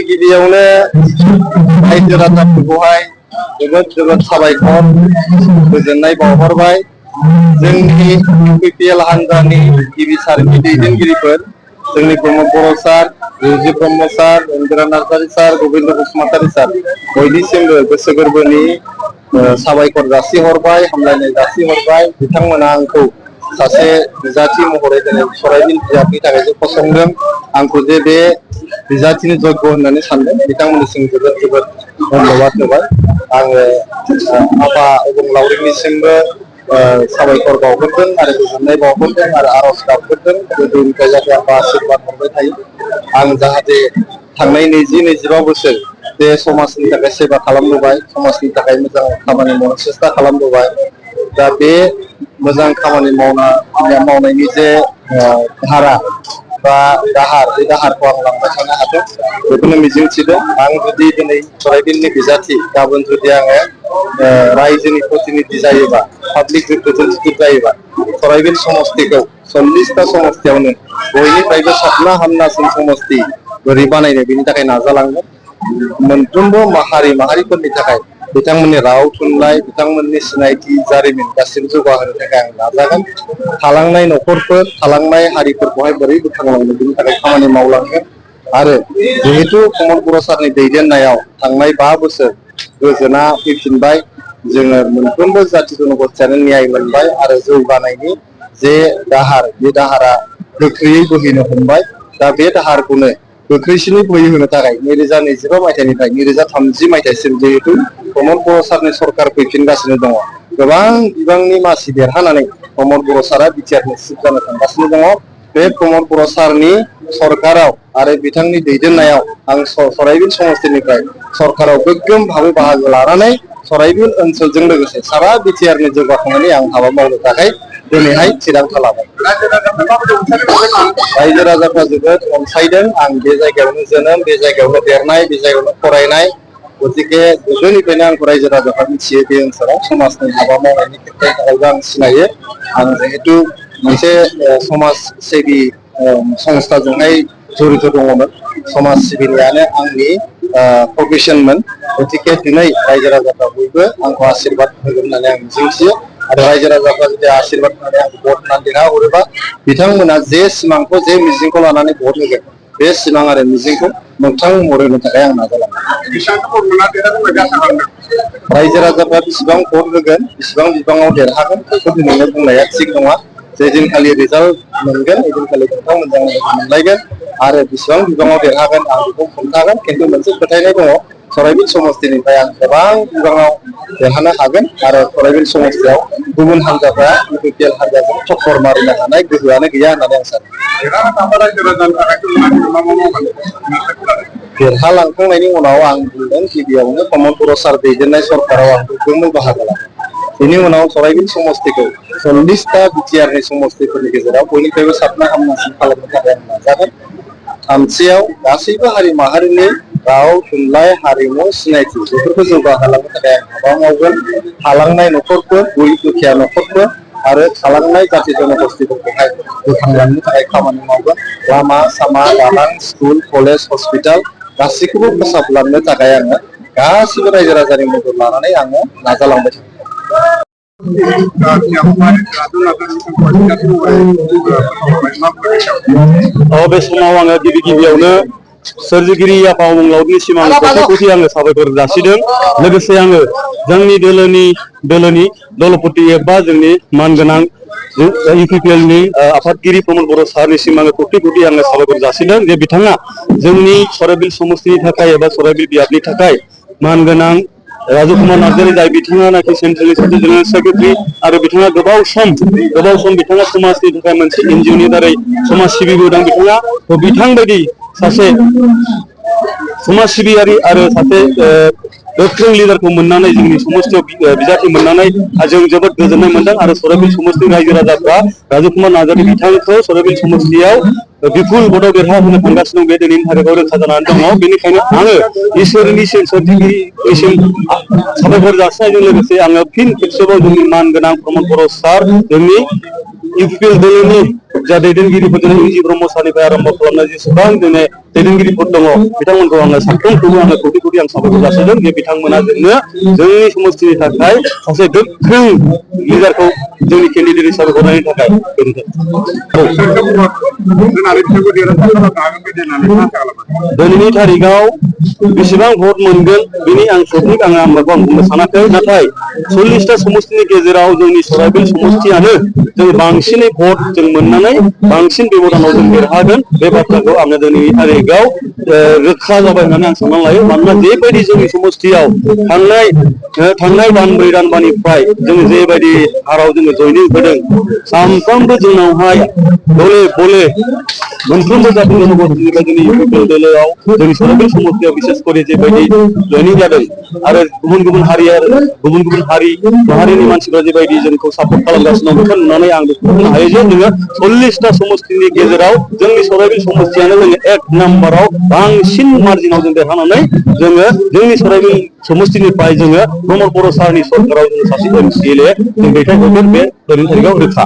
गिबियावनो रायजो राजाफोरखौहाय जोबोद साबायखर गोजोननाय बावहरबाय। जोंनि इउपिपिएल हान्जानि गिबि सारिनि दैदेनगिरिफोर जोंनि प्रमद बर' सार, रुजि ब्रह्म सार, इन्दिरा नार्जारी सार, गबिन्द बसुमतारी सार बयनिसिमबो गोसो गोरबोनि साबायखर जासिहरबाय, हामलायनाय जासिहरबाय। बिथांमोना आंखौ सासे बिजाथि महरै दिनै सराइबिल बिजाबनि थाखाय जे फसंदों, आंखौ जे बे बिजाथिनि जग्य होननानै सानदों, बिथांमोननिसिम जोबोद धन्यबाद होबाय। आङो आफा अबंलावरिनिसिमबो साबायखर बावहरदों आरो गोजोननाय बावहरदों आरो आरज गाबहरदों गोदोनिफ्राय जाहाथे आंखौ आशीर्बाद हरबाय थायो। आं जाहाथे थांनाय 20-25 बोसोर बे समाजनि थाखाय सेबा खालामबोबाय, समाजनि थाखाय मोजां खामानि मावनो सेस्था खालामबोबाय। दा बे मोजां खामानि मावनायनि जे धारा बा दाहार, बे दाहारखौ आं लांबाय थानो हाथों बेखौनो मिजिंथिदों। आं जुदि दिनै सराइबिलनि बिजाथि, गाबोन जुदि आङो रायजोनि प्रतिनिधि जायोबा, पाब्लिक रिप्रेजेन्टेटिभ जायोबा, सराइबिल समस्तिखौ 40टा समस्तियावनो बयनिफ्रायबो साबना हामनासिन समस्ति बोरै बानायनो बेनि थाखाय नाजालांगोन। मोनफ्रोमबो हारि माहारिफोरनि थाखाय बिथांमोननि राव थुनलाइ, बिथांमोननि सिनायथि, जारिमिन गासिबो जौगाहोनो थाखाय आं नाजागोन। थालांनाय न'खरफोर, थालांनाय हारिफोरखौहाय बोरै बोखांलांनो बेनि थाखाय खामानि मावलांगोन। आरो जिहेतु प्रमद बर' सारनि दैदेननायाव थांनाय 5 बोसोर गोजोना फैफिनबाय, जोङो मोनफ्रोमबो जाथि जनगोष्ठियानो न्याय मोनबाय आरो जौगानायनि जे दाहार, बे दाहारा गोख्रैयै बोहैनो हमबाय। दा बे दाहारखौनो गोख्रैसिनै बोहैहोनो थाखाय 2025 मायथाइनिफ्राय 2030 मायथाइसिम जिहेतु प्रमद बर' सारनि सरकार फैफिनगासिनो दङ, गोबां बिबांनि मासि देरहानानै प्रमद बर' सारा बिटिआरनि चिफ जानो थांगासिनो दङ। बे प्रमद बर' सारनि सरकाराव आरो बिथांनि दैदेननायाव आं सराइबिल समस्तिनिफ्राय सरकाराव गोग्गोम भाबै बाहागो लानानै सराइबिल ओनसोलजों लोगोसे सारा बिटिआरनि जौगाखांनानै आं हाबा मावनो थाखाय दिनैहाय थिरांथा लाबाय। रायजो राजाफ्रा जोबोद अनसायदों। आं बे जायगायावनो जोनोम, बे जायगायावनो देरनाय, बे जायगायावनो फरायनाय, गतिके गोदोनिफ्रायनो आंखौ रायजो राजाफ्रा मिथियो। बे ओनसोलाव समाजनि हाबा मावनायनि खेथ्रआवबो आं सिनायो। आं जिहेतु मोनसे समाज सिबि संस्थाजोंहाय जड़ित दङमोन, समाज सिबिनायानो आंनि प्रफेसनमोन। गतिके दिनै रायजो राजाफ्रा बयबो आंखौ आशीर्बाद होगोन होननानै आं मिजिंथियो। आरो रायजो राजाफ्रा जुदि आशीर्बाद होनानै आंखौ भट होनानै देरहाहरोबा, बिथांमोना जे सिमांखौ, जे मिजिंखौ लानानै भट होगोन, बे सिमां आरो मिजिंखौ मोगथां महर होनो थाखाय आं नाजालांगोन। रायजो राजाफ्रा बेसेबां भट होगोन, बेसेबां बिबाङाव देरहागोन, बेखौ दिनैनो बुंनाया थिग नङा। जे दिनखालि रिजाल्ट मोनगोन, ओइदिनखालि नोंथांमोनजों मोनलायगोन आरो बेसेबां बिबाङाव देरहागोन आं बेखौ खोन्थागोन। खिन्थु मोनसे फोथायनाय दङ, सराइबिल समस्तिनिफ्राय आं गोबां बिबाङाव देरहानो हागोन आरो सराइबिल समस्तियाव गुबुन हान्जाफ्रा इउपिपिएल हान्जाजों टक्कर मारिनो हानाय गोहोआनो गैया होननानै आं सानो। देरहालांखांनायनि उनाव आं बुंदों, गिबियावनो प्रमद बर' सार दैदेननाय सरकाराव आं गोग्गोमै बाहागो लागोन। बेनि उनाव सराइबिल समस्तिखौ 40टा बिटिआरनि समस्तिफोरनि गेजेराव बयनिफ्रायबो साबना हामनासिन खालामनो थाखाय आं नाजागोन। थामथियाव गासैबो हारि माहारिनि राव थुनलाइ हारिमु सिनायथि बेफोरखौ जौगाहोलांनो थाखाय आं हाबा मावगोन। थालांनाय न'खरफोर, गरिब दुखिया न'खरफोर आरो थालांनाय जाथि जनगोष्ठिफोरखौहाय बोखांलांनो थाखाय खामानि मावगोन। लामा सामा, दालां, स्कुल, कलेज, हस्पिटाल गासैखौबो फोसाबलांनो थाखाय आङो गासिबो रायजो राजानि मदद लानानै आङो नाजालांबाय थागोन। बे समाव आङो गिबियावनो सोरजिगिरि आफा अबंलावरिनिसिम आं खौथि आङो साबायखर जासिदों। लोगोसे आङो जोंनि दोलोनि दलपति एबा जोंनि मानगोनां इउपिपिएलनि आफादगिरि प्रमद बर' सारनिसिम आङो खौथि आङो साबायखर जासिदों जे बिथाङा जोंनि सराइबिल समस्तिनि थाखाय एबा सराइबिल बियाबनि थाखाय मानगोनां राजु कुमार नार्जारी, जाय बिथाङानाखि सेन्ट्रेलनि सासे जेनेरेल सेक्रेटारि आरो बिथाङा गोबाव सम बिथाङा समाजनि थाखाय मोनसे एनजिअनि दारै समाज सिबिबोदों। बिथां बायदि सासे समाज सिबियारि आरो सासे गोख्रों लिडारखौ मोननानै जोंनि समस्तियाव बिजाथि मोननानै जों जोबोद गोजोननाय मोनदों। आरो सराइबिल समस्ति रायजो राजाफ्रा राजु कुमार नार्जारी बिथांखौ सराइबिल समस्तियाव बिपुल भटआव देरहाहोनो थांगासिनो दं। बे दिनैनि थारिखआव रोखा जानानै दङ। बेनिखायनो आङो इसोरनिसिम सोरजिगिरिनिसिम साबायखर जासिनायजों लोगोसे आङो फिन खेबसेबाव जोंनि मानगोनां प्रमद बर' सार, जोंनि इउपिपिएल दोलोनि जा दैदेनगिरिफोरजों इजि ब्रह्म सारनिफ्राय आरम्भ खालामनाय जेसेबां जोंनि दैदेनगिरिफोर दङ बिथांमोनखौ आङो साफ्रोमखौबो आङो खौथि खौथि आं साबायखर जासिदों जे बिथांमोना जोंनो जोंनि समस्टिनि थाखाय सासे गोख्रों लिडारखौ जोंनि केन्डिडेट हिसाबै हरनायनि थाखाय दिनैनि थारिखआव बेसेबां भट मोनगोन बिनि आं सঠিक आं बुंनो सानाखै नाथाय 40टा समस्टिनि गेजेराव जोंनि सराइबिल समस्टियानो जों बांसिनै भट जों मोननानै बांसिन बेब'धानाव जों देरहागोन बे बाथ्राखौ आङो दिनैनि थारिखआव रोखा जाबाय होननानै आं सानना लायो मानोना जेबायदि जोंनि समस्टियाव थांनाय दानब्रै दानबानिफ्राय जोङो जेबायदि हाराव जोङो जयनिं होदों सानफ्रोमबो जोंनावहाय गले गले मोनफ्रोमबो जाथि जनगोष्ठीनिफ्राय जोंनि इउपिपिएल दोलोआव जोंनि सराइबिल समस्टियाव बिसेस करे जेबायदि जयनिं जादों आरो गुबुन गुबुन हारि माहारिनि मानसिफ्रा जेबायदि जोंखौ सापर्ट खालामगासिनो दं बेखौ नुनानै आं बेखौ बुंनो हायो जे जोङो 40टा समस्टिनि गेजेराव जोंनि सराइबिल समस्टियानो जोङो 1 नाम्बाराव बांसिन मार्जिनाव जों देरहानानै जोङो जोंनि सराइबिल समस्टिनिफ्राय जोङो प्रमद बर' सारनि सरकाराव जोङो सासे MCLA जों दैथायहरगोन बे 4 थारिखआव रोखा।